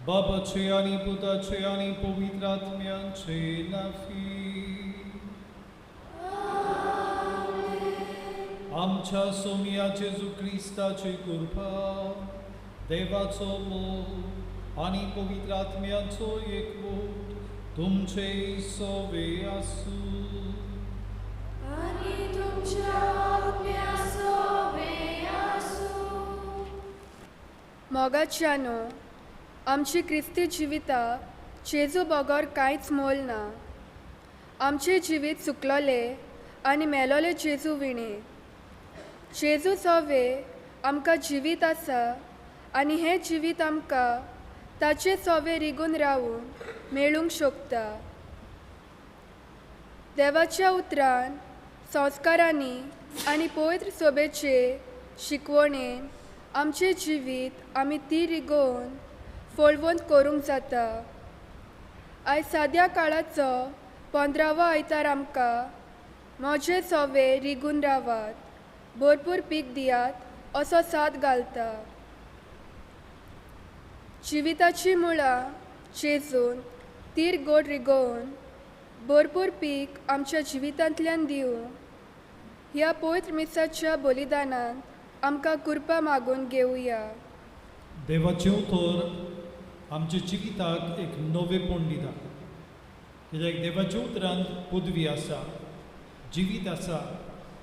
बाबाचे आनी पुताचे आनी पवित्र आत्म्याचे नांवी. आमच्या सोम्या जेजू क्रिस्ताची कृपा, देवाचो मोग आनी पवित्र आत्म्याचो एकवट तुमचे सोवे आसूं. आनी तुमच्या आत्म्या सोवे आसूं. मोगाच्यानो, आमची क्रिस्ती जिविता जेजू बगर कांयच मोल ना. आमचें जिवीत सुकलोलें आनी मेलोलें जेजू विणें. जेजू सोवे आमकां जिवीत आसा आनी हें जिवीत आमकां ताचे सोवे रिगून रावून मेळूंक शकता. देवाच्या उतरान, संस्कारांनी आनी पवित्र सोबेचे शिकवणेन आमचें जिवीत आमी ती रिगोवन फळवंत करूंक जाता. आयज साद्या काळाचो 15वो आयतार आमकां म्हजे सोवे रिगून रावात, भरपूर पीक दियात असो साद घालता. जिविताची मुळां जेजून तीर गोड रिगोवन भरपूर पीक आमच्या जिवितांतल्यान दिवं. ह्या पवित्र मिसाच्या बलिदानांत आमकां कृपा मागून घेवया. देवाचें उतर आमच्या जिविताक एक नवेपण दिता. कित्याक देवाच्या उतरांत पदवी आसा, जिवीत आसा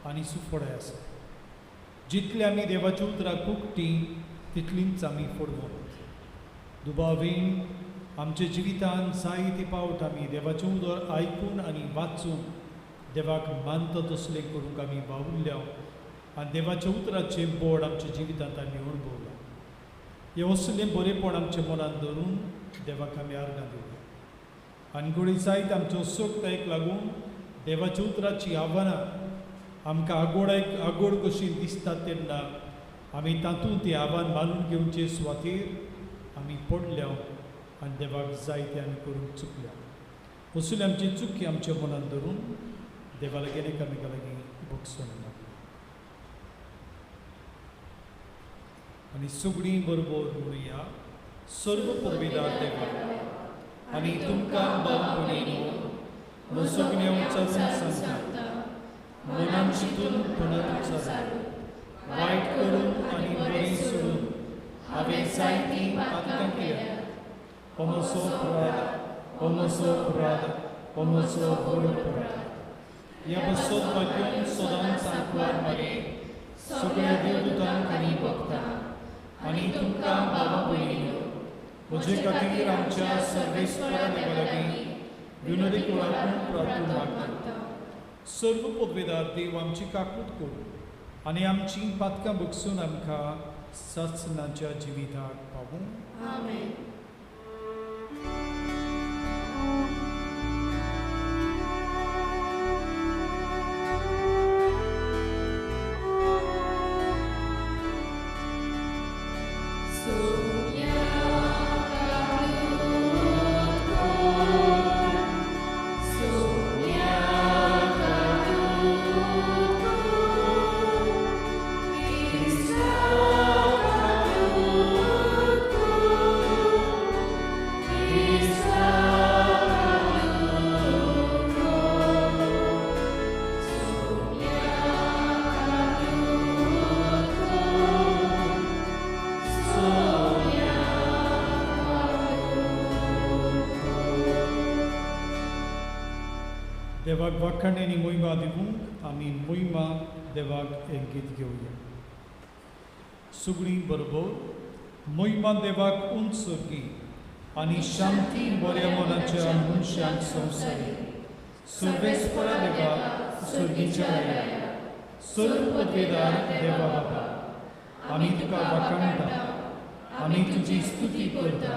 आनी सुफळाय आसा. जितले आमी देवाच्या उतराक कुकटी तितलींच आमी फळवंत. दुबावीन आमच्या जिवितांत जायते पावट आमी देवाचें उतर आयकून आनी वाचून देवाक मानता तसलें करूंक आमी वावुरल्या आनी देवाच्या उतराचें बोड आमच्या जिवितांत आमी अणभवलां. हें असलें बरेंपण आमच्या मनांत धरून देवाक आमी आर्गां दिवया. आनी घडये जायत आमच्या असोकतायेक लागून देवाच्या उतराचीं आव्हानां आमकां आगोड आगोड कशी दिसतात तेन्ना आमी तातूंत तें आव्हान मानून घेवचे सुवातेर आमी पडल्या आनी देवाक जाय तें आमी करूंक चुकल्या. असली आमची चुकी आमच्या मनांत धरून देवा लागीं एकामेका लागीं भोगसण मागया आनी सगळीं बरोबर म्हणुया. सर्व पदवीदार देवा आनी तुमकां भाव भयणीनो म्हजो उच्चारून सांगता, मनान चिंतून तोंडान उच्चारून, वायट करून आनी बरें सोडून हांवें जायतीं पातकां केल्यात. हो म्हजो अपराध, हो म्हजो अपराध, हो म्हजो व्हड अपराध. ह्या पासत भाग्योन सदांच सांकवार मारे सगळ्या देवदूतांक आनी भक्तांक आनी तुमकां भावा भयणीनो म्हजे खातीर आमच्या सर्वेस्परा देवा लागीं विनोदी कुळाकून प्रार्थना मागता. सर्व पदवेदार देव आमची काकूत करूं आनी आमची पातकां भोगसून आमकां सासणाच्या जिविताक पावूं. आमेन. देवाक वाखाण आनी मोहिमा दिवंक आमी मोहिमा देवाक एक गीत घेवया. सगळीं बरोबर मोहिमा देवाक उंच सोर्गी आनी शांती बऱ्या मनाच्या मनशांक संवसारी. सर्वेस्परा देवा सोर्गीच्या राया, सर्व पदवेदार देवा बाबा, आमी तुका वाखाणटा, आमी तुजी स्तुती करता,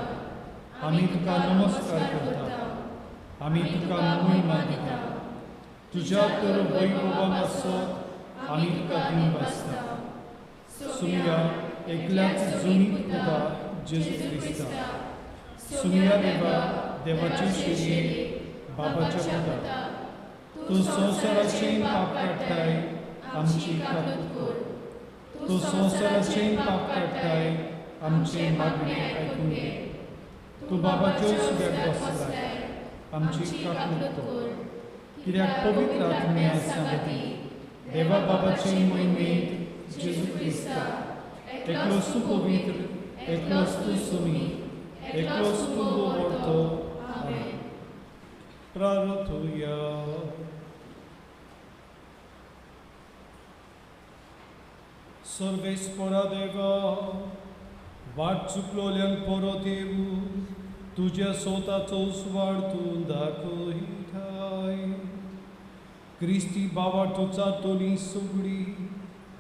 आमी तुका नमस्कार करता, आमी तुका मोहिमा दिता. तुज्या तर वैभवान आसत आमी तुका दिवंक आसता. सुमिया एकल्याच जुनी पुता जेजू क्रिस्ता, सुमिया देवा देवाचे शिरये बाबाच्या पुता, तूं संवसाराचें पाप काडटाय आमची काकूत कर. तूं संवसाराचें पाप काडटाय आमचें मागणें आयकून घे. तूं बाबाच्यो सुव्याक बसलाय आमची काकूत कर. कित्याक पवित्र आत्म्या सांगती देवा बाबाचे मोहिमेंत जेजू क्रिस्ता, एकलोच तूं पवित्र, एकलोच तूं सुमी, एकलोच तूं बोवडतो. आमेन. प्रार्थुया. सर्वेस्परा देवा, वाट चुकलोल्यांक परत येवूं तुज्या स्वताचो उजवाड तूं दाखयताय. क्रिस्ती बाबा तुचा तोली सगळी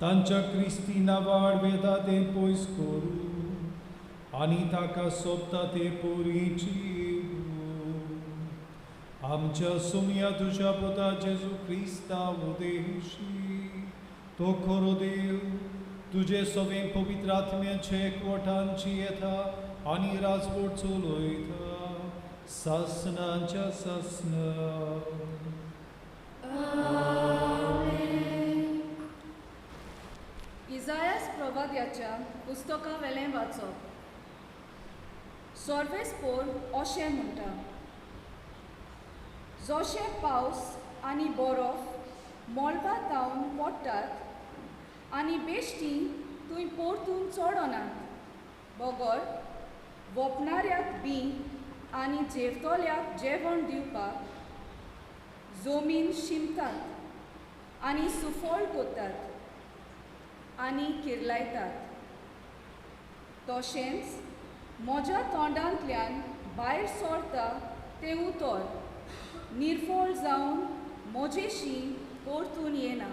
तांच्या क्रिस्ती नांवाड वेता तें पयस करूं आनी ताका सोबता ते पोरीची. आमच्या सुमया तुज्या पुता जेजू क्रिस्ता उदेशी, तो खरो देव तुजे सगळे पवित्र आत्म्याचे एकवटांची येता आनी राजवट चलयता सासनाच्या सासना. इजायास प्रवाद्याच्या पुस्तका वेलें वाचप. सर्वेस्पोर अशें म्हणटा, जशें पावस आनी बरफ मळबा तावन पडटात आनी बेश्टी थंय परतून चडनात, बगर वपणाऱ्याक बी आनी जेवतल्याक जेवण दिवपाक जमीन शिंपतात आनी सुफळ करतात आनी किर्लायतात, तशेंच म्हज्या तोंडांतल्यान भायर सरता तें उतर निर्फळ जावन म्हजेशी परतून येना,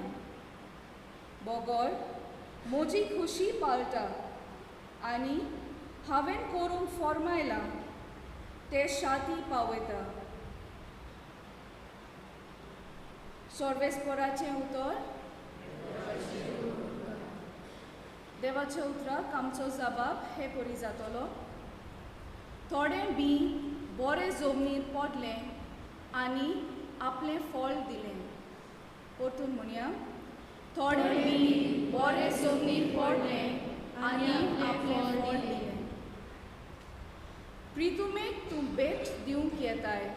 बगर म्हजी खुशी पाळटा आनी हांवें करूंक फॉर्मायलां तें शाती पावयता. सर्वेस्पराचें उतर. देवाच्या उतराक आमचो जबाब हे परी जातलो. थोडें बी बरें जमनीर पडलें आनी आपलें फळ दिलें. परतून म्हणया, थोडें बी बरें जमनीर पडलें आनी आपलें फळ दिलें. प्रितुमेक तूं भेट दिवंक येताय,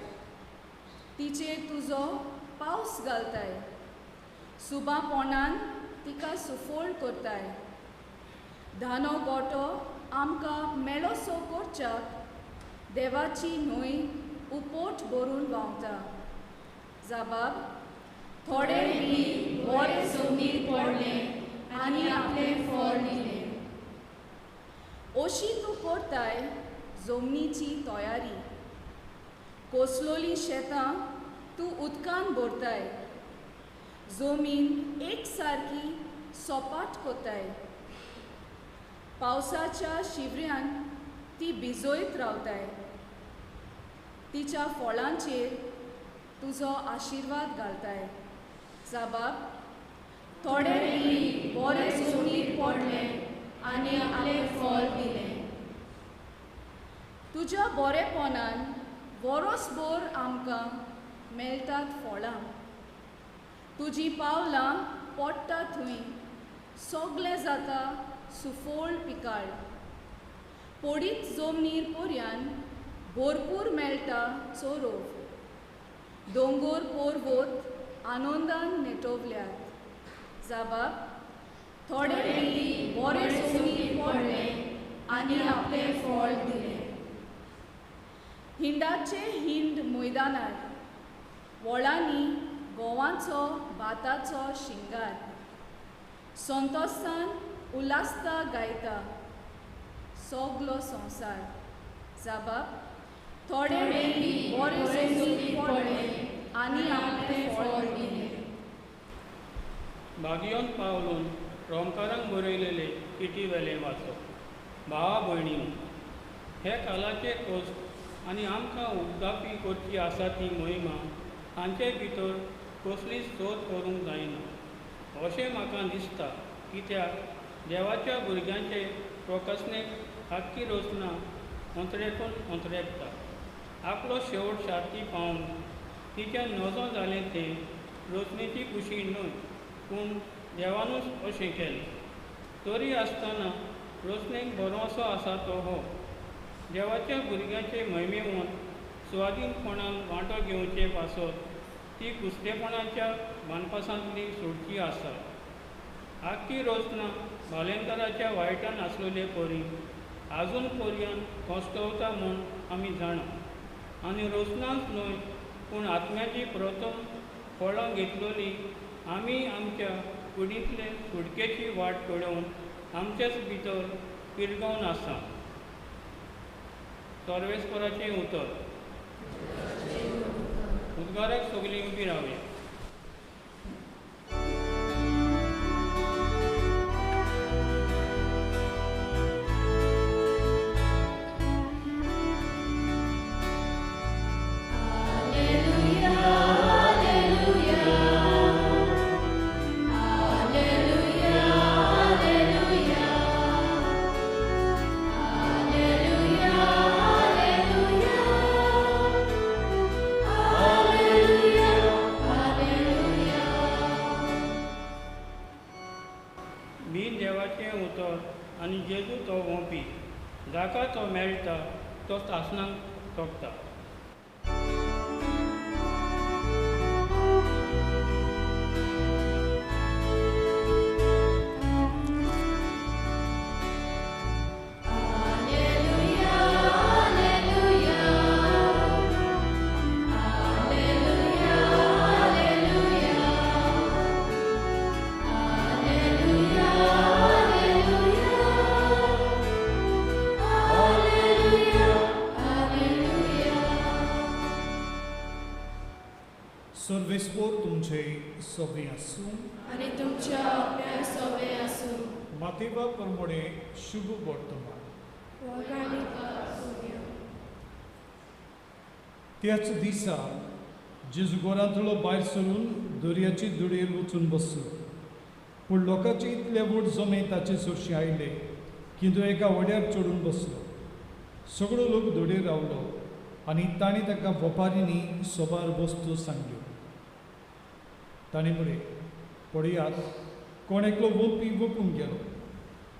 तिचेर तुजो पावस घालताय, सुबापणान तिका सुफळ करताय. धानो गोटो आमकां मेळोसो करच्याक देवाची न्हंय उपोट भरून व्हांवता. जबाब, थोडे बी बरें जमनीर पडलें आनी आपलें फळ दिलें. अशी तूं करताय जमनीची तयारी, कोसलोलीं शेतां तूं उदकान भरताय, जमीन एक सारकी सपाट करताय, पावसाच्या शिवऱ्यान ती भिजयत रावताय, तिच्या फळांचेर तुजो आशिर्वाद घालताय. जबाब, थोडे बी बरें जमनीर पडलें आनी आपलें फळ दिलें. तुज्या बरेपणान वरोसभर आमकां मेळटात फळां, तुजीं पावलां पडटा थंय सगळें जाता सुफळ पिकाळ. पडीत जमनीर पर्यान भरपूर मेळटा चोरोव, दोंगोर पर्वत आनंदान नेटोवल्यात. जबाब, थोडे बी बरें जमनीर पडलें आनी आपलें फळ दिलें. हिंडाचे हिंड मैदानार वळांनी गोवाचो भाताचो शिंगार संतोसान उल्हासता गायता सगलो संवसार जाबाब थोडे बरें पडलें आनी आपलें फळ दिलें. भाग्योन पावलून रोमकारांक बरयलेले चिटी वेलें वाचप. भावा भयणीनो, हे कालाचे कश्ट आनी आमकां उगदापी करची आसा ती मोहिमा हांचे भितर कसलीच सोद करूंक जायना अशें म्हाका दिसता. कित्याक देवाच्या भुरग्यांचे प्रकसणेक आख्खी रचना अंतरेकून अंतरेकता. आपलो शेवट शार्ती पावन तिचें नजो जालें तें रचनेची खुशी न्हय, पूण देवानूच अशें केलें. तरी आसतना रचनेक भरवंसो आसा तो हो देवाच्या भुरग्यांचे महिमेवन सुवादीनपणान वांटो घेवचे पासत ती कुसलेपणाच्या बांदपासांतली सोडची आसा. आख्खी रचना भालेंकाराच्या वायटान आसलेले परी आजून पर्यंत कश्टवता म्हूण आमी जाणा. आनी रचनाच न्हय पूण आत्म्याची प्रथम फळां घेतलेली आमी आमच्या कुडींतले सुटकेची वाट पळोवन आमचेच भितर पिरगावन आसा. सर्वेस्पराचें उतर. उद्गाराक सगळीं उबी रावया. आनी जेजू तो वोंपी जाका तो मेळटा तो तासनाक तोपता. सर्वेस्पोर तुमचे सोबे आसूं आनी तुमच्या आत्म्या सोबे आसूं. मातेवा परमोडे शुभ वर्तमान. त्याच दिसा जेजू घरांतलो भायर सरून दर्याची धुळेर वचून बसलो. पूण लोकांचे इतले व्हड जमे ताचे सरशी आयले की तो एका व्हड्यार चडून बसलो. सगळो लोक धुळेर रावलो आनी ताणें ताका वपारींनी सोबार वस्तू सांगल्यो. ताणें म्हळें, पळयात, कोण एकलो वोंपी वोपूंक गेलो.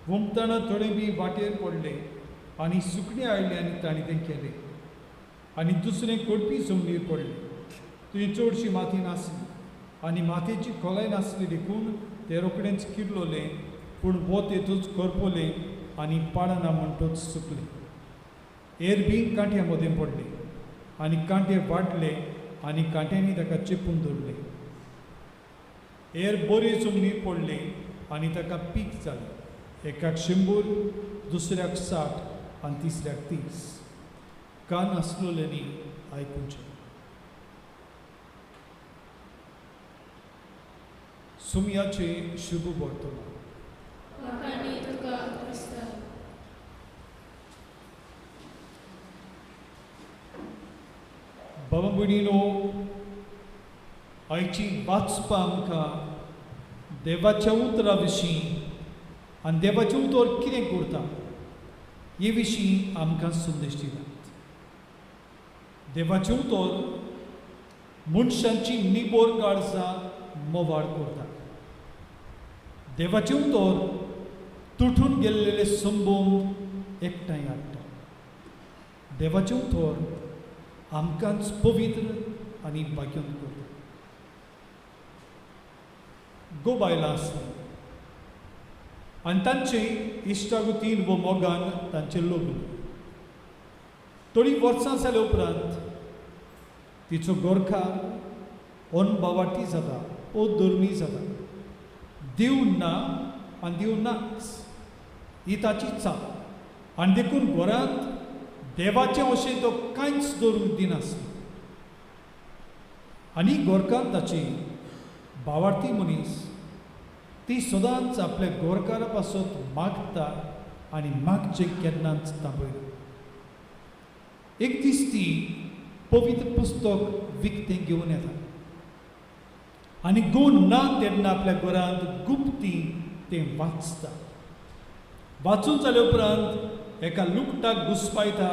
वोंपतना थोडे बी वाटेर पडले आनी सुकणें आयलें आनी ताणें तें केलें. आनी दुसरें कोडपी जमनीर पडलें. थंय चडशी माती नासली आनी मातयेची खोलाय नासली देखून तें रोखडेंच किरलोलें, पूण वत येतूच करपलें आनी पाळना म्हणटूच सुकलें. हेर बी कांट्या मदें पडलें आनी कांटे वाडले आनी कांट्यांनी ताका चेपून दवरलें. हेर बरे जमनीर पडले आनी ताका पीक जालें. एकाक 100, दुसऱ्याक 60 आनी तिसऱ्याक 30. कान आसलोल्यांनी आयकुचें. सुमयाचें शुभ वर्तमान. बाबा भयणीनो, आयची वाचपा आमकां देवाच्या उतरा विशीं आनी देवाचें उतर कितें करता हे विशीं आमकां संदेश दितात. देवाचें उतर मनशांची निबोर काळजां मोवाळ करता. देवाचें उतर तुटून गेल्लेले संबंद एकठांय हाडटा. देवाचें उतर आमकांच पवित्र आनी भाग्यवंत करता. गो बायलां आसलीं आनी तांचे इश्टागतीन वो मोगान तांचें लग्न. थोडीं वर्सां जाल्या उपरांत तिचो गोरकार अनभावार्थी जाता, अधर्मी जाता. देव ना आनी देव नाच ही ताची चाल आनी देखून घरांत देवाचें अशें तो कांयच दवरूंक दिनासलो. आनी गोरकान ताची भावार्थी मनीस ती सदांच आपल्या गोरकारा पासत मागता आनी मागचें केन्नाच तापयना. एक दीस ती पवित्र पुस्तक विकतें घेवन येता आनी गो ना तेन्ना आपल्या घरांत गुप्ती तें वाचता. वाचून जाले उपरांत एका लुकटाक घुसपायता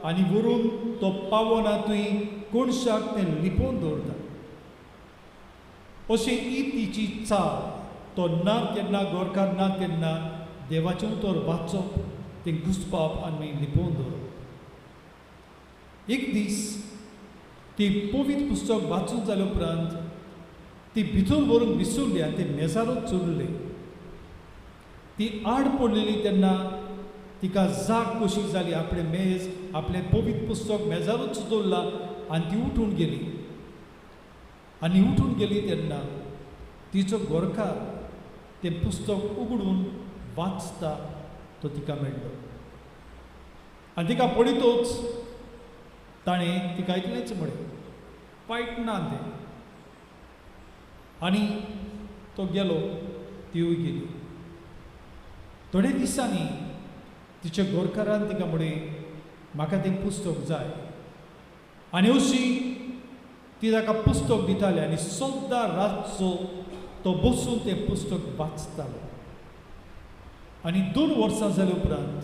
आनी व्हरून तो पावना थंय कोणशाक तें लिपोवन दवरता. अशी ही तिची चाल. तो ना तेन्ना गोरकार ना तेन्ना देवाचें उतर वाचप, तें घुसपाप आनी मागीर लिपोवन दवरप. एक दीस ती पवित्र पुस्तक वाचून जाले उपरांत ती भितर व्हरून विसरली आनी ते मेजारूच चुरले. ती आड पडलेली तेन्ना तिका जाग कशी जाली, आपलें मेज आपलें पवित्र पुस्तक मेजारूच दवरलां आनी ती उठून गेली. आनी उठून गेली तेन्ना तिचो गोरकार तें पुस्तक उगडून वाचता तो तिका मेळ्ळो आनी तिका पळयतच ताणें तिका इतलेंच म्हळें, वायट ना तें. आनी तो गेलो, तिवूय गेली. थोडे दिसांनी तिच्या गोरकारान तिका म्हळें, म्हाका तें पुस्तक जाय. आनी अशी ती ताका पुस्तक दिताली आनी सद्दां रातचो तो बसून तें पुस्तक वाचतालो. आनी 2 वर्सां जाले उपरांत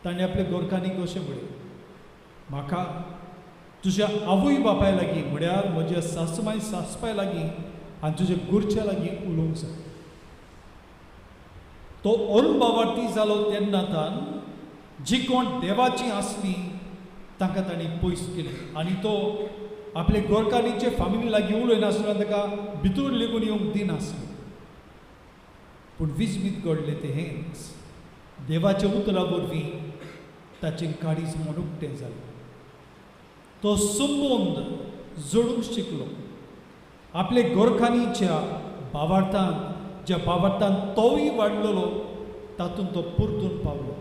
ताणें आपल्या गोरकांनीक अशें म्हळें, म्हाका तुज्या आवय बापाय लागीं म्हळ्यार म्हज्या सासमाय सासपाय लागीं आनी तुज्या गुरच्या लागीं उलोवंक जाय. तो अणभावार्थी जालो तेन्ना तान जी कोण देवाची आसली तांकां ताणें पयस केली आनी तो आपले गोरकारीचे फामिली लागीं उलयनासलो आनी ताका भितर लेगून येवंक दिनासलो. पूण विजमीत घडलें तें हेंच, देवाच्या उतरा वरवीं ताचें काळीज म्हूण उक्तें जालें. तो संबंद जोडूंक शिकलो आपले गोरखानीच्या भावार्थान, ज्या भावार्थान तोवूय वाडलेलो तातूंत तो परतून पावलो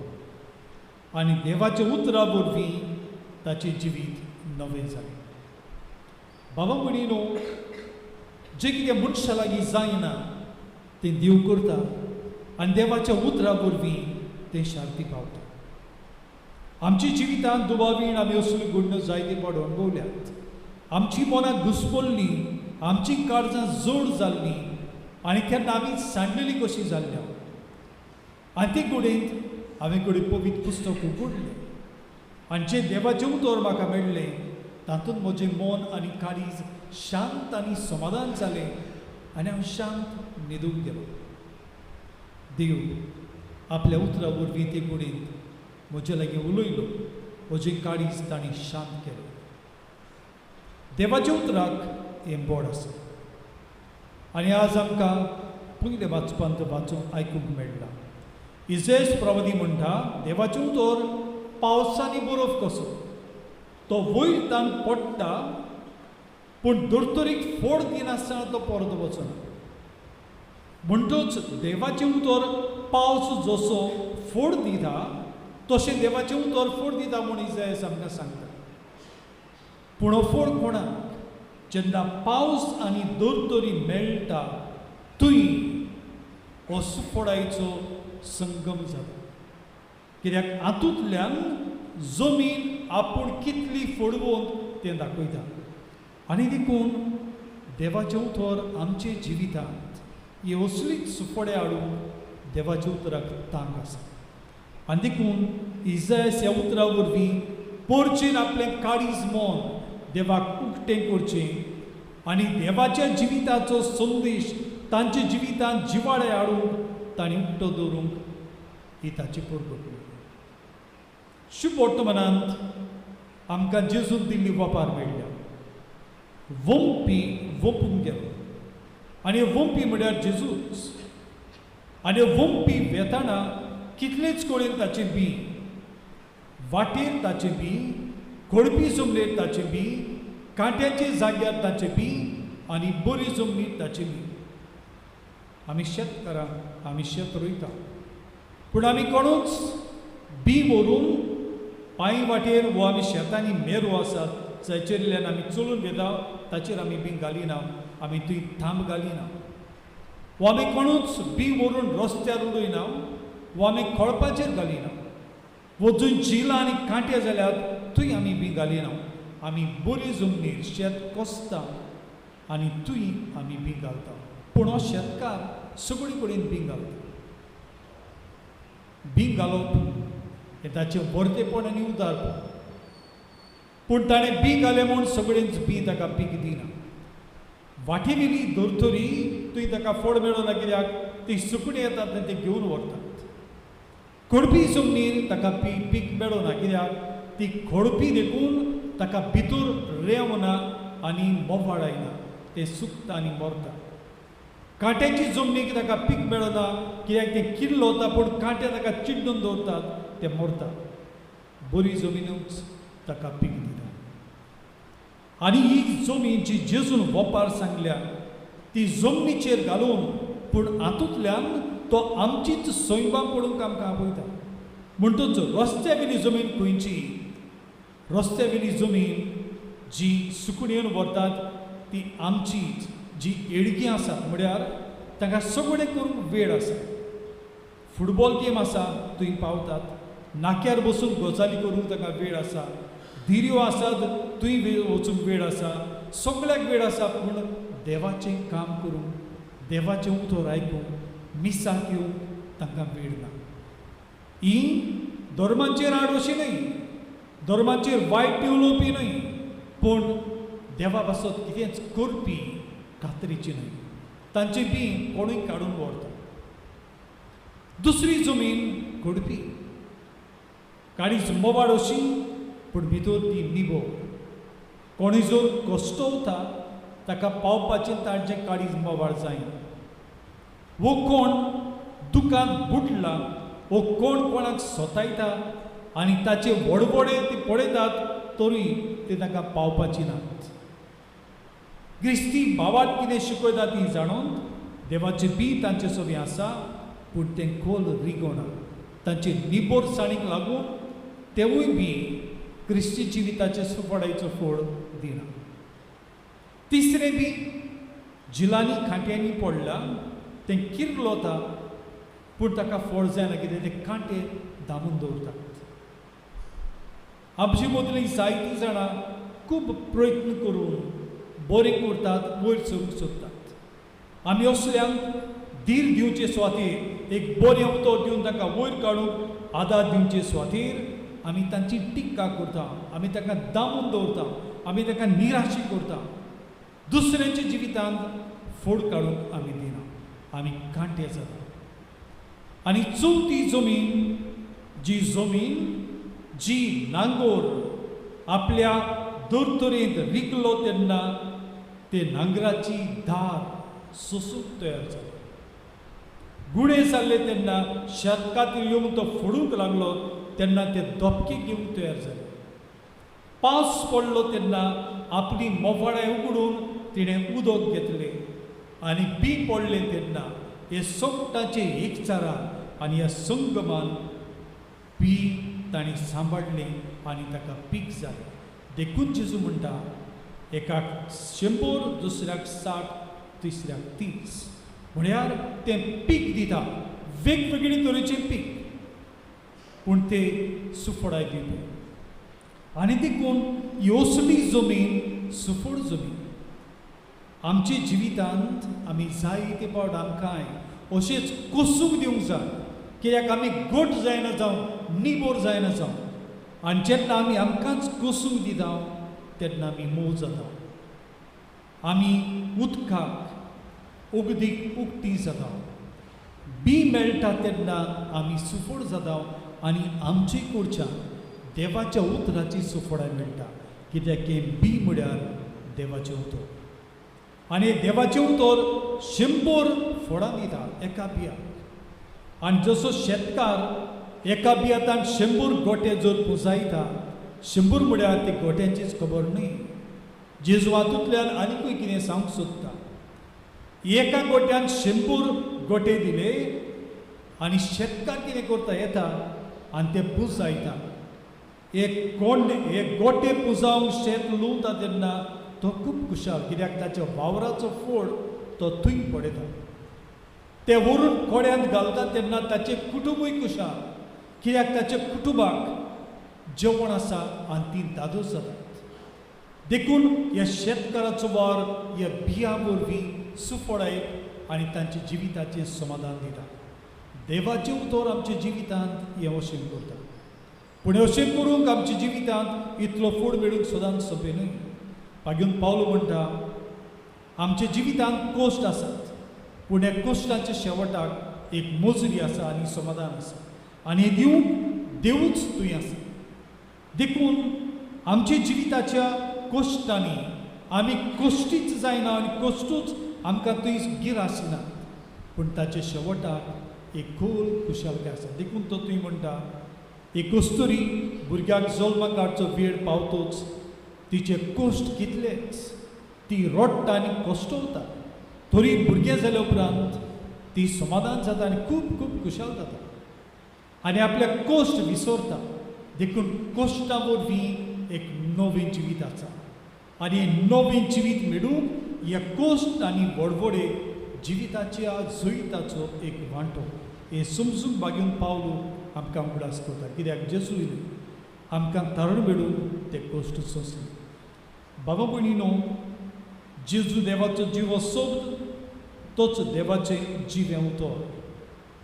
आनी देवाच्या उतरा वरवीं ताचें जिवीत नवें जालें. बाबा भयणीनो, जें कितें मनशा लागीं जायना तें देव करता आनी देवाच्या उतरा वरवीं तें शांती पावता. आमच्या जिवितांत दुबावीण आमी असल्यो घडण्यो जायते फावट अणभवल्यात. आमची मनां घुसपल्लीं, आमची काळजां जोड जाल्लीं आनी तेन्ना आमी सांडलेली कशी जाल्ल्या. आनी ते घडयेंत हांवें घडये पवित्र पुस्तक उगडलें आनी जें देवाचें उतर म्हाका मेळ्ळें तातूंत म्हजें मन आनी काळीज शांत आनी समाधान जालें आनी हांव शांत न्हिदूंक गेलो. देव आपल्या उतरा वरवीं ते घडयेंत म्हजे लागीं उलयलो, म्हजें काळीज ताणें शांत केलें. देवाच्या उतराक हें बोड आसा आनी आज आमकां पयलें वाचपांत वाचूंक आयकूंक मेळटा. इजेस प्रवादी म्हणटा, देवाचें उतर पावसांनी बरोफ कसो, तो वयतान पडटा पूण धर्तरीक फोड दिनासतना तो परत वचना. म्हणटूच देवाचें उतर पावस जसो फोड दिता तशें देवाचें उतर फोड दिता म्हूण इजायस आमकां सांगता. पूण हो फोड कोणाक? जेन्ना पावस आनी धर्तरी मेळटा थंय हो सुफोडायचो संगम जाता. कित्याक हातूंतल्यान जमीन आपूण कितली फोडवून तें दाखयता. आनी देखून देवाचें उतर आमचे जिवितांत ही असलीच सुफोडे हाडूंक देवाच्या उतराक तांक आसा. आनी देखून इजायस ह्या उतरा वरवीं पोरचेन आपलें काळीज मन देवाक उक्तें करचें आनी देवाच्या जिविताचो संदेश तांच्या जिवितांत जिवाळे हाडूंक तांणी उक्तो दवरूंक ही ताची परगटणी. शुभ वर्तमानांत आमकां जेजून दिल्ली वपार मेळ्ळ्या. वंपी वंपूंक गेलो आनी वंपी म्हळ्यार जेजूच. आनी वंपी वेताना कितलेच कडेन ताचें बी, वाटेर ताचें बी, खडपी जमलेर ताचें बी, कांट्याचे जाग्यार ताचें बी आनी बरी जमनीर ताचें बी. आमी शेतकारां, आमी शेत रोयता, पूण आमी कोणूच बी व्हरून पांय वाटेर वो आमी शेतांनी मेरो आसात जाचेरल्यान आमी चलून घेता ताचेर आमी बी घालिना, आमी थंय थांब घालिना. वो आमी कोणूच बी व्हरून रस्त्यार उडयना वो आमी खळपाचेर घालिना, वो जंय झिलां आनी कांटे जाल्यात थंय आमी बी घालिना. आमी बरी जमनीर शेत कसता आनी थंय आमी बी घालता. पूण हो शेतकार सगळे कडेन बी घालता. बी घालप हें ताचें वर्तेपण आनी उदारपण, पूण ताणें बी घालें म्हूण सगळेंच बी ताका पीक दिना. वाटेवेली धर्तरी थंय ताका फळ मेळना, कित्याक ती सुकणीं येतात आनी ती घेवन व्हरतात. खडपी जमनीर ताका पीक मेळना, कित्याक ती खडपी देखून ताका भितर रेंवना आनी मोवाळ येना, तें सुकता आनी मरता. कांट्याची जमनीक ताका पीक मेळना, कित्याक तें किल्लता पूण कांटे ताका चिड्डून दवरतात, तें मरता. बरी जमिनूच ताका पीक दिता. आनी ही जमीन जी जेजून वपार सांगल्या ती जमनीचेर घालून, पूण हातूंतल्यान तो आमचीच सैमां पडूंक आमकां आपयता. म्हणटूच रस्त्या वेली जमीन खंयची? रस्त्या वेली जमीन जी सुकणेन व्हरतात ती आमचीच जी येळगीं आसात, म्हळ्यार तांकां सगळें करूंक वेळ आसा. फुटबॉल गेम आसा थंय पावतात, नाक्यार बसून गजाली करूंक तांकां वेळ आसा, धिरयो आसात थंय वचूंक वेळ आसा, सगळ्याक वेळ आसा. पूण देवाचें काम करूंक, देवाचें उतर आयकूंक, मिसाक येवंक तांकां वेळ ना. ही धर्माचेर आड अशी न्हय, धर्माचेर वायट उलोवपी न्हय, पूण देवा पासत कितेंच करपी खात्रीची न्हय. तांचे बी कोणूय काडून व्हरता. दुसरी जमीन घडपी, काडीच मोवाळ अशी पूण भितर ती निबो. कोणूय जर कश्टवता ताका पावपाचें तांचें काळीज मोवाळ जायना. वो कोण दुकान बुडला, वो कोण कोणाक सोतायता आनी ताचे व्हडवडे ती पळयतात तरूय ते तांकां पावपाची नात. क्रिस्ती भावात कितें शिकयता ती जाणून देवाचें बी तांचे सवी आसा, पूण तें खोल रिगोना. तांचे निबोरसाणीक लागून तेवूय बी क्रिस्ती जिविताचें सुफळायचो फोड दिना. तिसरें बी झिलांनी खांट्यांनी पडलां, तें किर्लोता पूण ताका फळ जायना, कितें ते कांटे दामून दवरतात. आमचे मदलीं जायतीं जाणां खूब प्रयत्न करून बरें करतात, वयर सरूंक सोदतात. आमी असल्यांक धीर दिवचे सुवातेर, एक बरें उतर दिवन तांकां वयर काडूंक आदार दिवचे सुवातेर आमी तांची टिक्का करता, आमी तांकां दामून दवरता, आमी तांकां निराशी करता. दुसऱ्यांच्या जिवितांत फोड काडूंक आमी दिना, आमी कांटे जाता. आनी चवथी जमीन जी जमीन जी नांगोर आपल्या धर्तरेंत रिगलो तेन्ना ते नांगराची धार सोसूंक तयार जाली. गुणे जाल्ले तेन्ना शेतकातीर येवन तो फोडूंक लागलो तेन्ना ते धपके घेवंक तयार जाले. पावस पडलो तेन्ना आपली मोफाळां उगडून तिणें उदक घेतलें आनी बी पडलें तेन्ना हे सोगटाचे एकचारान आनी ह्या संगमान बी तांणी सांबाळ्ळें आनी ताका पीक जालें. देखून जेजू म्हणटा, एकाक 100, दुसऱ्याक 60, तिसऱ्याक 30. म्हळ्यार तें पीक दिता, वेगवेगळे तरेचें पीक, पूण ते सुफळाय दिवपी. आनी देखून असली जमीन सुफळ जमीन. आमच्या जिवितांत आमी जायते फावट आमकांय अशेंच कसूंक दिवंक जाय, कित्याक आमी गोट जायना जावं, निबोर जायना जावं. आनी जेन्ना आमी आमकांच कसूंक दिता तेन्ना आमी मोव जाता, आमी उदकाक उगदीक उक्ती जाता. बी मेळटा तेन्ना आमी सुफळ जाता आनी आमचे कडच्यान देवाच्या उतराची सुफळां मेळटा, कित्याक की बी म्हळ्यार देवाचें उतर. आनी देवाचें उतर 100 फळां दिता एका बियाक. आनी जसो शेतकार एका बियातान 100 गोटे जर पुंजायता, 100 म्हळ्यार ते गोट्यांचीच खबर न्हय, जेजू हातूंतल्यान आनीकूय कितें सांगूंक सोदता. एका गोट्यान 100 गोटे दिले आनी शेतकार कितें करता, येता आनी ते पुजायता. एक कोण एक गोटे पुजावंक शेत लुवता तेन्ना तो खूब खुशाल, कित्याक ताच्या वावराचो फोड तो थंय पडयता. ते व्हरून कोड्यांत घालता तेन्ना ताचें कुटुंबूय खुशाल, कित्याक ताच्या कुटुंबाक जेवण आसा आनी ती दादोस जातात. देखून ह्या शेतकाराचो वावर ह्या बियां वरवीं सुफळायत आनी तांच्या जिविताचें समाधान दिता. देवाचें उतर आमच्या जिवितांत हें अशें करता. पूण अशें करूंक आमच्या जिवितांत इतलो फूड मेळूंक सदांच सोंपें न्हय. मागीर पावलो म्हणटा आमच्या जिवितांत कश्ट आसात, पूण ह्या कश्टाच्या शेवटाक एक मजुरी आसा आनी समाधान आसा आनी हें दिवंक देवूच थंय आसा. देखून आमच्या जिविताच्या कश्टांनी आमी कश्टीच जायना आनी कश्टूच आमकां थंय गिर आसना, पूण ताच्या शेवटाक एक खोल खुशालकाय आसा. देखून तो थंय म्हणटा एक कस्तुरी भुरग्याक जल्माक हाडचो वेळ पावतोच तिचे कश्ट कितलेच, ती रडटा आनी कश्टवता, तरी भुरगें जाल्या उपरांत ती समाधान जाता आनी खूब खूब खुशाल जाता आनी आपल्या कश्ट विसरता. देखून कश्टां वरवीं एक नवें जिवीत आसा आनी नवें जिवीत मेळूंक ह्या कश्ट आनी वडवडे जिविताच्या जैताचो एक वांटो हें समजूंक बागेवन पावलो आमकां उगडास करता. कित्याक जेजू आमकां तारण मेळूंक ते कश्ट सोंसले. बाबा भयणीनो, जेजू देवाचो जिवो शब्द, तोच देवाचें जिवें उतर.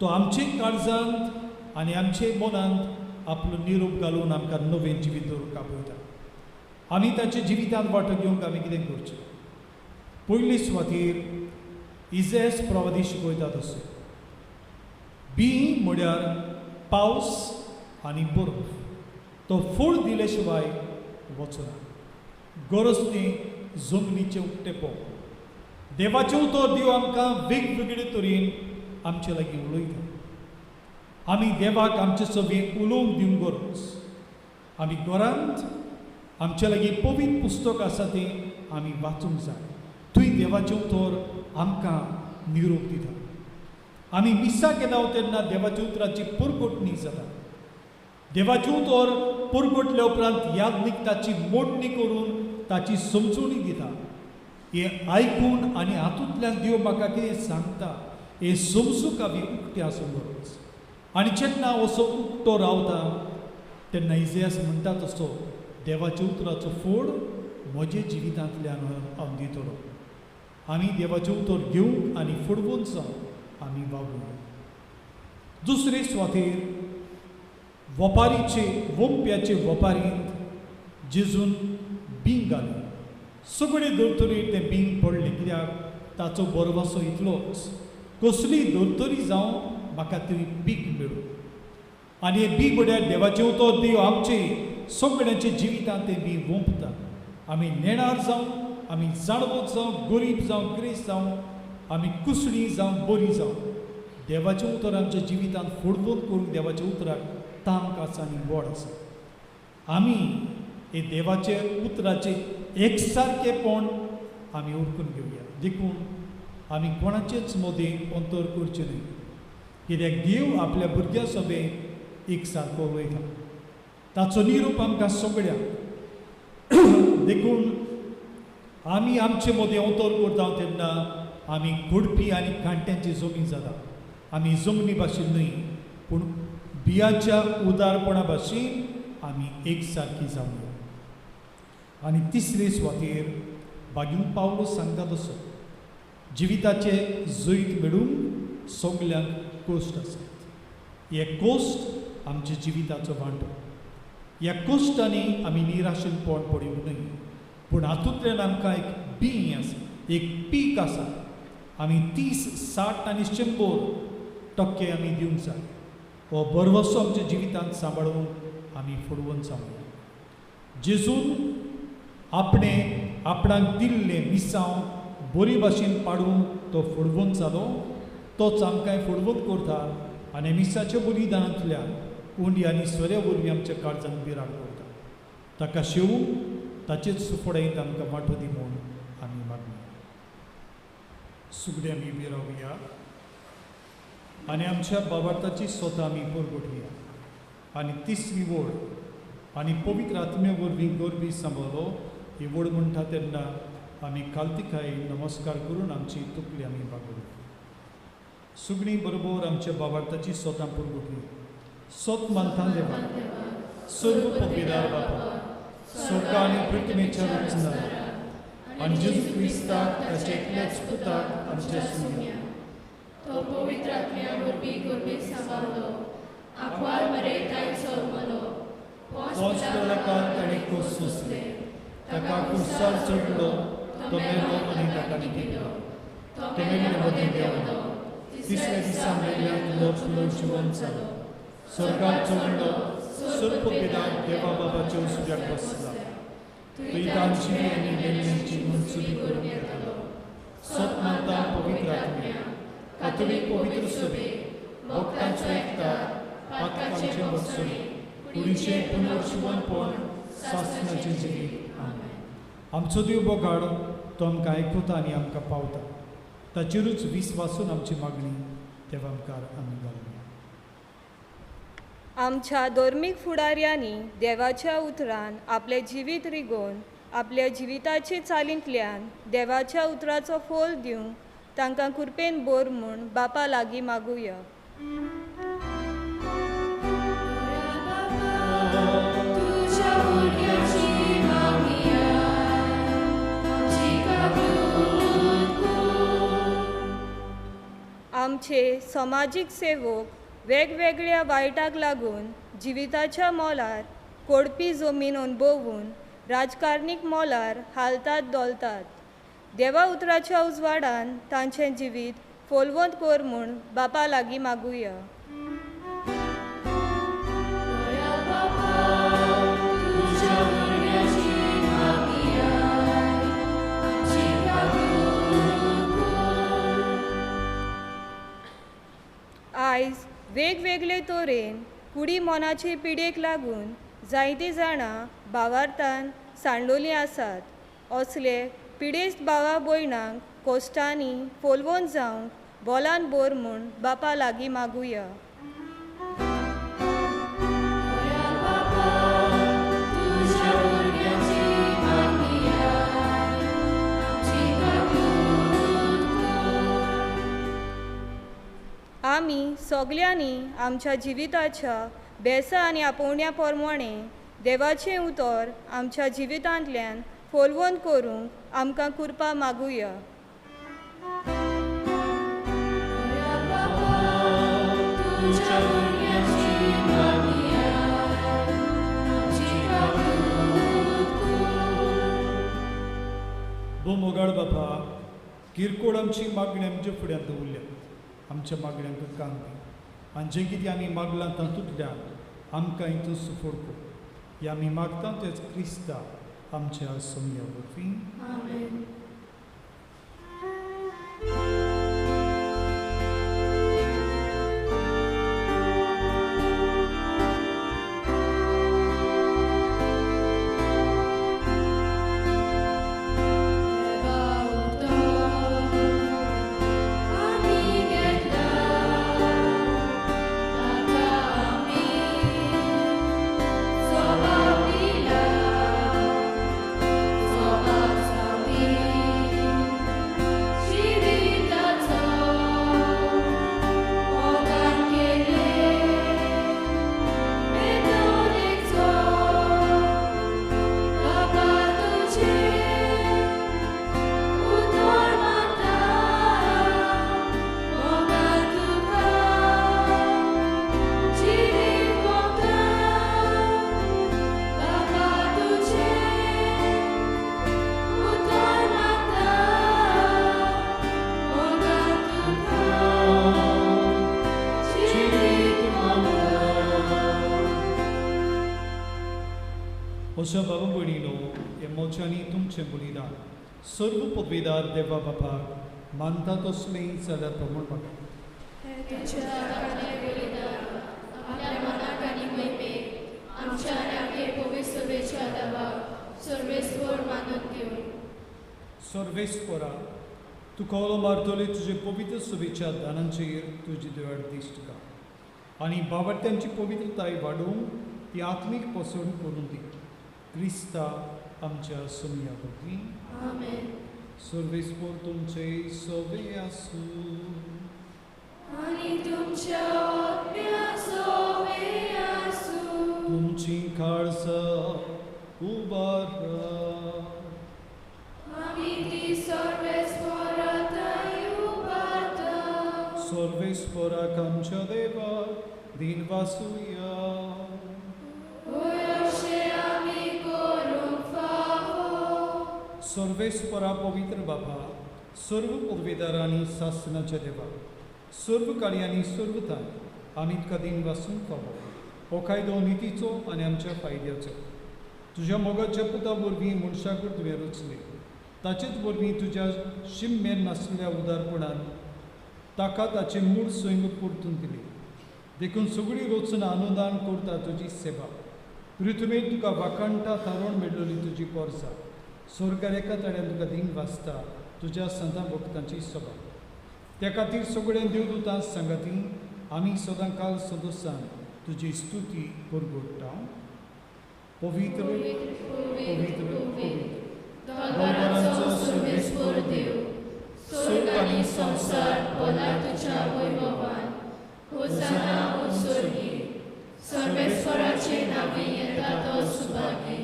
तो आमचे काळजांत आनी आमचे मनांत आपलो निरोप घालून आमकां नवें जिवीत दवरूंक आपयता. आमी ताच्या जिवितांत वांटो घेवंक आमी कितें करचें? पयले सुवातेर इजेस प्रवादी शिकयता तसो बी म्हळ्यार पावस आनी बर्फ, तो फूल दिले शिवाय वचना. गरज ती जमनीचें उक्तेपण. देवाचें उतर देव आमकां वेगवेगळे तरेन आमचे लागीं उलयता. आमी देवाक आमचे सगळें उलोवंक दिवंक गरज. आमी घरांत आमचे लागीं पवित्र पुस्तक आसा तें आमी वाचूंक जाय. थंय देवाचें उतर आमकां निरोप दिता. आमी मिसाक येता तेन्ना देवाच्या उतराची पुरगोटणी जाता. देवाचें उतर पुरगोटल्या उपरांत यादनीक ताची मोडणी करून ताची समजवणी दिता. हें आयकून आनी हातूंतल्यान देव म्हाका कितें सांगता हें समजूंक आमी उक्तें आसूंक गरज. आनी जेन्ना असो उक्तो रावता तेन्ना इजेस म्हणटा तसो देवाच्या उतराचो फोड म्हज्या जिवितांतल्यान हांव दितलो. आमी देवाचें उतर घेवंक आनी फुडवून जावं आमी वावरूं. दुसरे सुवातेर वपारीचे वोंप्याचे वपारींत जेजून बींग घालें. सगळे धर्तरेर तें बींग पडलें, कित्याक ताचो बरवसो इतलोच कसली धर्तरी जावं म्हाका थंय पीक मेळूं. आनी हें बी म्हळ्यार देवाचें उतर. देव आमचे सगळ्यांच्या जिवितांत तें बी वोंपता. आमी नेणार जावं, आमी जाणवत जावं, गरीब जावं, ग्रेस जावं, आमी कुसणी जावं, बरी जावं, देवाचें उतर आमच्या जिवितांत फोडवून करूंक देवाच्या उतराक तांक आसा आनी गोड आसा. आमी हे देवाचे उतराचे एकसारकेपण आमी उरकून घेवया. देखून आमी कोणाचेच मदीं अंतर करचें न्हय, कित्याक देव आपल्या भुरग्यां सोबें एक सारको उलयता. ताचो निरोप आमकां सगळ्यांक. देखून आमी आमचे मदीं अंतर करता तेन्ना आमी घोडपी आनी कांट्यांची जमीन जाता. आमी जमनी भाशेन न्हय, पूण बियाच्या उदारपणा भाशेन आमी एक सारकी जावया. आनी तिसरे सुवातेर बागीन पावलो सांगता तसो जिविताचे जैत मेळूंक सगल्यांक कश्ट आसात. हे कश्ट आमच्या जिविताचो वांटो. ह्या कश्टांनी आमी निराशेन पोट पडूंक न्हय, पूण हातूंतल्यान आमकां एक बीं आसा, एक पीक आसा. आमी 30, 60 आनी 100% आमी दिवंक जाय. हो बरवसो आमच्या जिवितांत सांबाळून आमी फुडवून जावया. जेजून आपणें आपणाक दिल्लें मिसांव बरी भाशेन पाडून तो फुडवून जालो, तोच आमकां फुडवून करता आनी मिसाच्या बलिदानांतल्यान उंडी आनी सोऱ्या वरवीं आमच्या काळजान बिराड करता. ताका शेवूंक ताचेच सुफोडेंत आमकां वांटो दी म्हूण आमी मागया. सुगडे आमी उबी रावया आनी आमच्या बाबार्थाची स्वता आमी परगटुया आनी तिसरी वोड आनी पवित्र आत्म्या वरवीं गोरबी सांबाळो ही वोड म्हणटा तेन्ना आमी कालतिकाय नमस्कार करून आमची तकली आमी बागोवया. सुगणी बरोबर आमच्या बाबार्थाची स्वता परगटुया. सोत मानता देवा, सर्व पदवीदार बाबा, स्वर्ग आनी पृथ्वीच्या रचना आनी जेजू क्रिस्ताक ताच्या एकल्याच पुताक आमच्या सुन्या तो पवित्र आत्म्या वरवीं गोरबी सांबाळलो, आंकवार मरेताय जल्मलो, पोंच पिलाकान ताणें कोस सोंसले, ताका कुर्सार चडलो, तो मेलो आनी ताका निदिलो, तो मेल्ले मदीं देंवलो, तिसऱ्या दिसा मेल्ल्यांतलो पुनर्जिवन जालो, स्वर्गार चडलो, सर्वपिदार देवा बाबाच्या उजव्याक बसला, थंय तांची आनी मेल्ल्यांची मनसुबी करूंक येतालो. सत मानता पवित्र आत्म्या, कातोलीक पवित्र सभे, भक्तांचो एकता, पातकांचें मत्सरी, कुडीचें पुनर्जिवनपण, सासणाचें जिवीत. आमेन. आमचो देव बोगाड तो आमकां आयकता आनी आमकां पावता, ताचेरूच विस्वासून आमची मागणी देवा मुखार आमी घालुया. आमच्या धर्मीक फुडाऱ्यांनी देवाच्या उतरान आपलें जिवीत रिगोवन आपल्या जिविताचे चालींतल्यान देवाच्या उतराचो फोल दिवंक तांकां कृपेन बोर म्हूण बापा लागीं मागुया. आमचे समाजीक सेवक वेगवेगळ्या वायटाक लागून जिविताच्या मोलार कोडपी जमीन अणभवून राजकारणीक मोलार हालतात डोलतात. देवा उतराच्या उजवाडान तांचें जिवीत फोलवंत कर म्हूण बापा लागीं मागुया. आयज वेगवेगळे तरेन कुडी मनाचे पिडेक लागून जायतीं जाणां भावार्थान सांडलोलीं आसात. असले पिडेस्त भावा भयणांक कोश्टांनी फोलवंत जावंक बोलान बोर म्हूण बापा लागीं मागुया. आमी सगल्यांनी आमच्या जिविताच्या बेसा आनी आपोवण्या प्रमाणे देवाचें उतर आमच्या जिवितांतल्यान फोलवंत करूंक आमकां कृपा मागुया. भो मोगाळ बाबा, किरकोळ आमची मागणी आमच्या फुड्यांत दवरल्या, आमच्या मागण्यांक कान दी आनी जें कितें आमी मागलां तातूंतल्यान आमकां हितून सुफोड कर. हें आमी मागता तेच क्रिस्ता आमच्या सोम्या वरवीं. आमेन. अशा बाबा भयणीनो, हे मोच्यांनी तुमचें बलिदान सर्व पदवीदार देवा बापाक मानता तसलें जाल्यार प्रमाण मागता. आपल्या मनाक आनी महिमेक आमच्या आनी आमगे पवित्र सभेच्या देवाक सर्वेस्पर मानून घेवन. सर्वेस्परा, तूं कवलो मारतले तुजे पवित्र शुभेच्छा दानांचेर तुजी देवाड दिश्ट घाल आनी बावडट्यांची पवित्रताय वाडोवंक ती आत्मीक पोसवण करून दी. क्रिस्ता आमच्या सोमया वरवीं. आमेन. सर्वेस्पर तुमचे सवे आसूं आनी तुमच्या आत्म्या सोवे आसूं. तुमची काळजां उबारा. आमी ती सर्वेस्परा थंय उबारता. सर्वेस्पराक आमच्या देवाक दिन वासुया. होय अशें आमी करूंक फावो. सर्वेस्परा पवित्र बाबा, सर्व पदवेदार आनी सासनाच्या देवा, सर्व कार्य आनी सर्व थांय आमी तुका दिन वासूंक फावो. हो कायदो नितीचो आनी आमच्या फायद्याचो. तुज्या मोगाच्या पुता वरवीं मनशाकूच तुवें रचले, ताचेच वरवीं तुज्या शिममेर नासलेल्या उदारपणान ताका ताचें मूळ सैम परतून दिलें. देखून सगळी रचना अनुदान करता तुजी सेवा. पृथ्वीर तुका वाखाणटा थारोवन मेळ्ळली तुजी पोरसा. स्वर्गार एका ताळ्यान तुका दिन वाचता तुज्या संतां भक्तांची सभा. त्या खातीर सगळ्या देवदूतां सांगाती आमी सदां काल संतोशान तुजी स्तुती परगोडटा. पवित्र पवित्र पवित्र दरबाराचो सर्वेस्पर देव, स्वर्ग आनी संवसार भरला तुज्या वैभवान. होसाना उत्सर्गी. सर्वेस्पराचे नांवे येता तो सुभागी.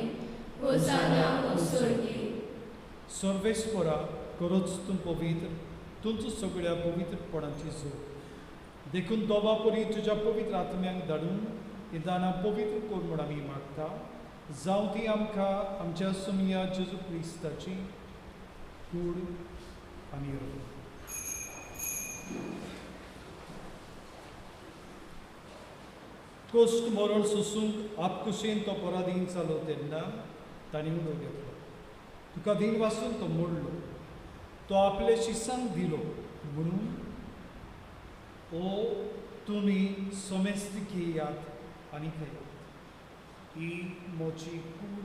होसाना उत्सर्गी. सर्वेस्परा, खरोच तूं पवित्र, तुमचो सगळ्या पवित्रपणाची जोड. देखून दोवा परी तुज्या पवित्र आत्म्यांक धाडून ही दानां पवित्र कर म्हूण आमी मागता. जावं ती आमकां आमच्या सोमया जेजू क्रिस्ताची कूड आनी रगत. कश्ट मरण सोसूंक आपकुशेन तो पराधीन जालो तेन्ना ताणें उलो घेतलो. तुका दिन वासून तो मोडलो, तो आपले शिसांक दिलो म्हणून ओ तुमी समेस्त घेयात आनी खायात. ही म्हजी कूड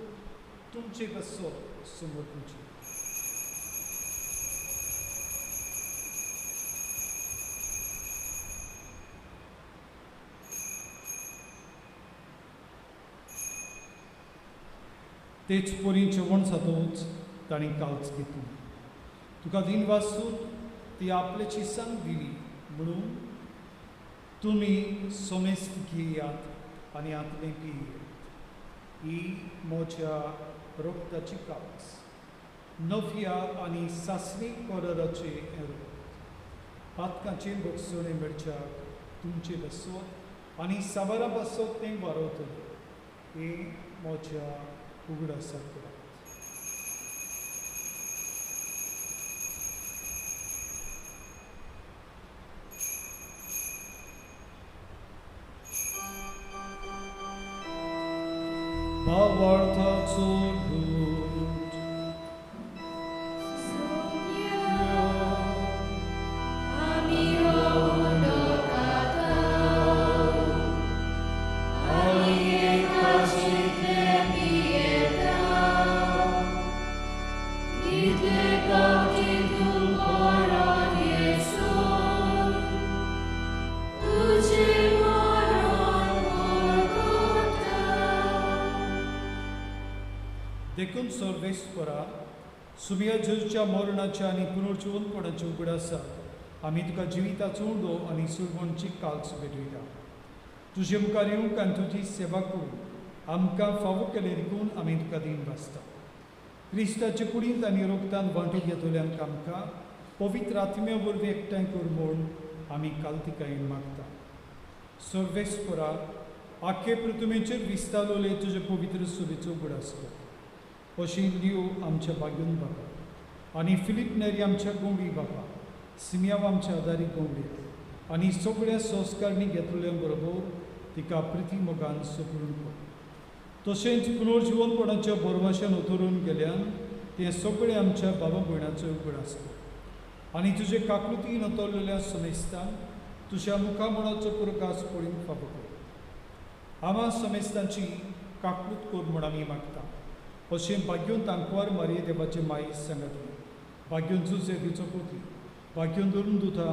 तुमचे पासत समर्पूची. तेच परी जेवण जातूच ताणें काल्च घेतली. तुका दिन वासून ती आपले शिसांक दिली म्हणून तुमी समेस्त घेयात आनी आतलें पियात. ही म्हज्या रक्ताची कास, नव्या आनी सासणी कराराचें रक्त. पातकांचे भोगसणे मेळच्याक तुमचे पासत आनी साबारा पासत तें वारवतलें. हें म्हज्या उगडासाक करात. भावार्थाचो लूट. आमी हो उदक आतां आनी एकाशितलें पियेता. तितले फावटी तूं परत येसून तुजें मरण परगटा. देखून सर्वेस्परा, सुमिया जेजूच्या मरणाच्या आनी पुनर्जिवनपणाच्या उगडासाक आमी तुका जिविताचो उडो आनी सुरवणची काल्स भेटयता. तुजे मुखार येवंक आनी तुजी सेवा करूंक आमकां फावो केलें देखून आमी तुका दिन वाचता. क्रिस्ताचे कुडींत आनी रोगतान वांटून घेतल्यांक आमकां पवित्र आत्म्या वरवीं एकठांय कर म्हूण आमी कालतिकायेन मागता. सर्वेस्परा, आख्खे पृथ्वीचेर विस्तारलेले तुजे पवित्र सुबेचो उगडास कर. अशी लियो आमच्या बागून बाबा आनी फिलीप नेरी आमच्या गोंडी बाबा, सिमियाव आमच्या आदारी गोंडी आनी सगळ्या संस्कारणी घेतल्या बरोबर तिका प्रिती मोगान सोपरून कर. तशेंच पुनर्जिवनपणाच्या बोरवाशान उतरून गेल्यान तें सगळें आमच्या बाबा भयणाचो उगडास कर आनी तुजे काकृतीन उतरलेल्या समेस्तांक तुज्या मुखामळाचो प्रकाश पळोवंक फावो कर. आमा समेस्तांची काकूत कर म्हूण आमी मागता. अशें भाग्योन तांकवार मारये देवाचे माई सांगती, भाग्योन जुजे तिचो पोती, भाग्योन धरून दुता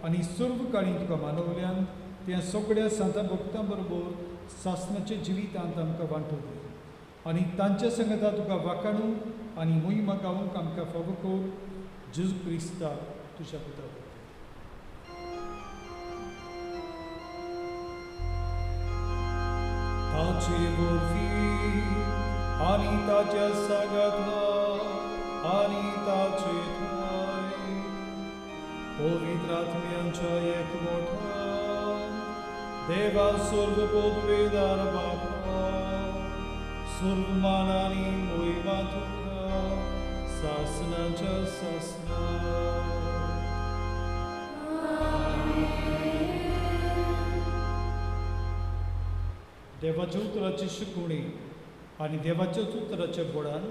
आनी सर्व काळी तुका मानवल्यान त्या सगळ्या सांता भक्तां बरोबर सासनाच्या जिवितांत आमकां वांटो दी आनी तांच्या संगता तुका वाखाणूंक आनी मोहिमा गावूंक आमकां फावो कर जेजू क्रिस्ता तुज्या पुता वरवीं. ताचे वरवीं आनी ताच्या सांगाता आनी ताचे ठाय पवित्र आत्म्यांच्या एकवटान देवा सर्व पदवेदार बापा सर्व मान आनी मोहिमा तुका सासनाच्या सासना. देवाच्या उतराची शिकवणी आनी देवाच्या उतराच्या बोडान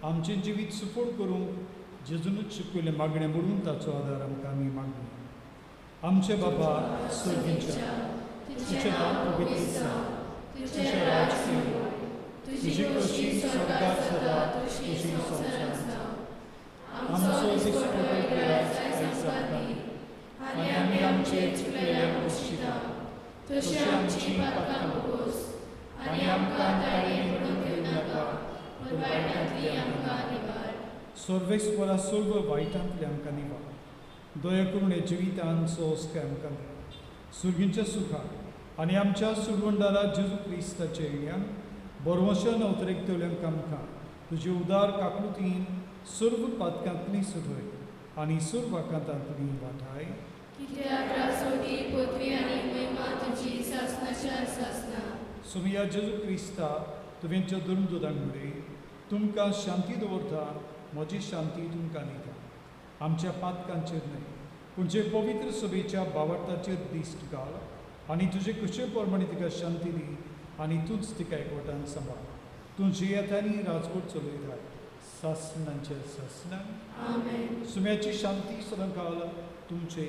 आमचें जिवीत सुफळ करूंक जेजूनच शिकयलें मागणें म्हणून ताचो आदार आमकां आमी मागूया. आमचे बाबा सर्गीच्या, तुजें नांव पवित्र जावं, तुजें राज्य येवं, तुजी खोशी स्वर्गात जाता तशी संवसारांत जावं. आमचो दिसपट्टो ग्रास आयज आमकां दी आनी आमी आमचे चुकलेल्यांक बसचिता तशें आमची पातकां बोगोस आनी आमकां ताळयेन पडूंक दिवं नाका पूण वायटांतली आमकां निवार. सर्वेस्वरा सर्व वायटांतली आमकां निवार, दया करून हे जिवितान सोंसकाय आमकां दी, सुर्गींच्या सुखाक आनी आमच्या सुरवंडारा जेजू क्रिस्ताच्या येण्यान बरवशान अवतरेकतल्यांक आमकां तुजे उदार काकलुतीन सर्व पातकांतली सुटय आनी सर्व आकांतांतली वाटाय. कित्याक रासोटी पदवी आनी महिमा तुजी सासनाच्या सासना. सोमिया जेजू क्रिस्ता तुवें ज्या दुर्मदुतांक म्हणलें, तुमकां शांती दवरता, म्हजी शांती तुमकां दिता. आमच्या पातकांचेर न्हय पूण जे पवित्र सभेच्या बावडताचेर दिश्ट घाल आनी तुजे खुशे प्रमाणे तिका शांती दी आनी तूंच तिका एकवटान सांबाळ. तूं जियेता आनी राजवट चलयता सासनांच्या सासनां. आमेन. सुम्याची शांती सदांकाल तुमचे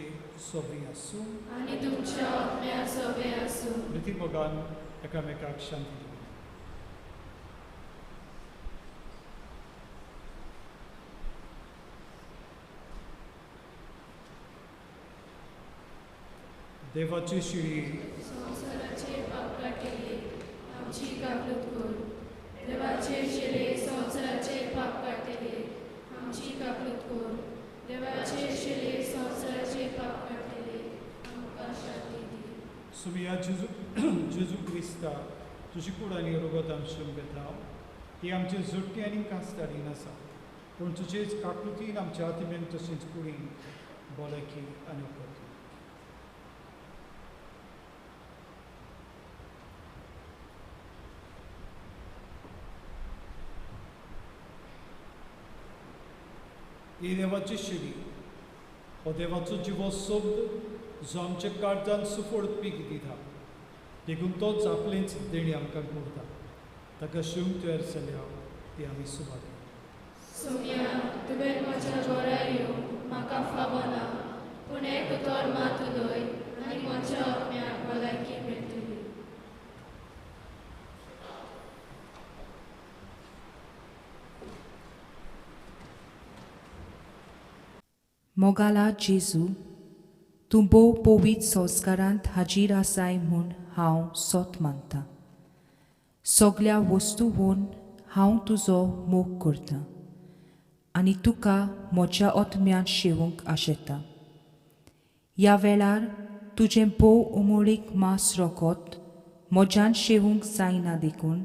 सोबी आसूं आनी तुमच्या आत्म्या सोबे आसूं. प्रतिमोगान एकामेकाक शांती दिवया. देवाची शिळी संवसाराचे पाप काडटली आमची काकलूत कर. देवाचे शिळे संवसाराचे पाप काडटली आमची काकलूत कर. देवाचे शिळे संवसाराचे पाप काडटली आमकां शांती दी. सुमिया जेजू जेजू क्रिस्ता तुजी कूड आनी रगत आमचें घेता ती आमची जोडटी आनी कास्ताडीन आसा पूण तुजेच काकलुतीन आमच्या आत्म्यान तशेंच कुडीन भलायकी आनी उपकार. ही देवाची शिडी हो देवाचो जिवो शब्द जो आमच्या काळजान सुफळ पीक दिता देखून तोच आपलेंच देणें आमकां करता. ताका शिवंक तयार जाल्या ती आमी सुवात. सोम्या तुवें म्हज्या घरा येवंक म्हाका फावना पूण एक उतर मात उलय आनी म्हज्या आत्म्याक भलायकी मेळटली. मोगाला जेजू, तूं भोव पवित्र संस्कारांत हाजीर आसाय म्हूण हांव सोत मानतां. सगल्या वस्तूवन हांव तुजो मोग करतां आनी तुका म्हज्या आत्म्यांत शेवूंक आशेतां. ह्या वेळार तुजें भोव उमळीक मास रोखत म्हज्यान शेवूंक जायना देखून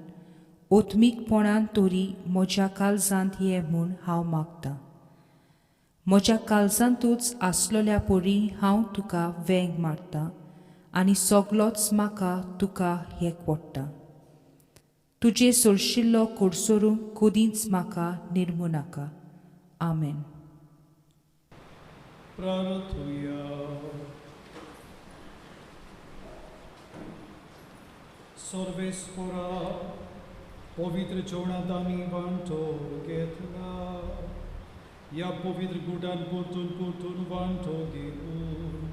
आत्मीकपणान तरी म्हज्या काळजांत ये म्हूण हांव मागतां. म्हज्या काळजांतूच आसलेल्या परी हांव तुका वेंग मारतां आनी सगलोच म्हाका तुका एक पडटा. तुजे सोरशिल्लो कोडसोरूंक कदींच म्हाका निर्मू नाका. आमेन. प्रार्थुया. सर्वेस्परा पवित्र जेवणांत आमी वांटो घेतला ह्या पवित्र गुटान परतून परतून वांटो घेवन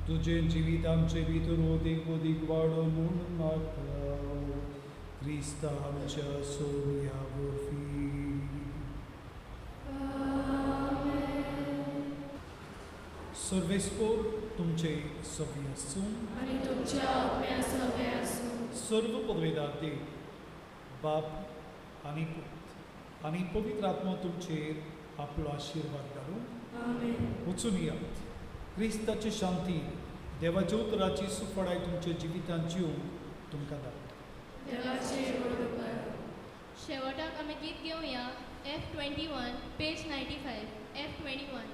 तुजें जिवीत आमचे भितर ओदीक ओदीक वाडो म्हूण मागता. क्रिस्ता आमच्या सोम्या वरवीं. सर्वेस्पोर तुमचे सवी आसूं आनी तुमच्या आत्म्या सवे आसूं. सर्व पदवेदार देव बाप आनी पूत आनी पवित्र आत्मो तुमचेर आपलो आशिर्वाद घालूं. आमेन. वचून यात. क्रिस्ताची शांती देवाच्या उतराची सुफळाय तुमच्या जिवितांत जिवंक तुमकां धाडटा. देवाचे व्हड उपकार. शेवटाक आमी गीत घेवया F21 page 95 F21.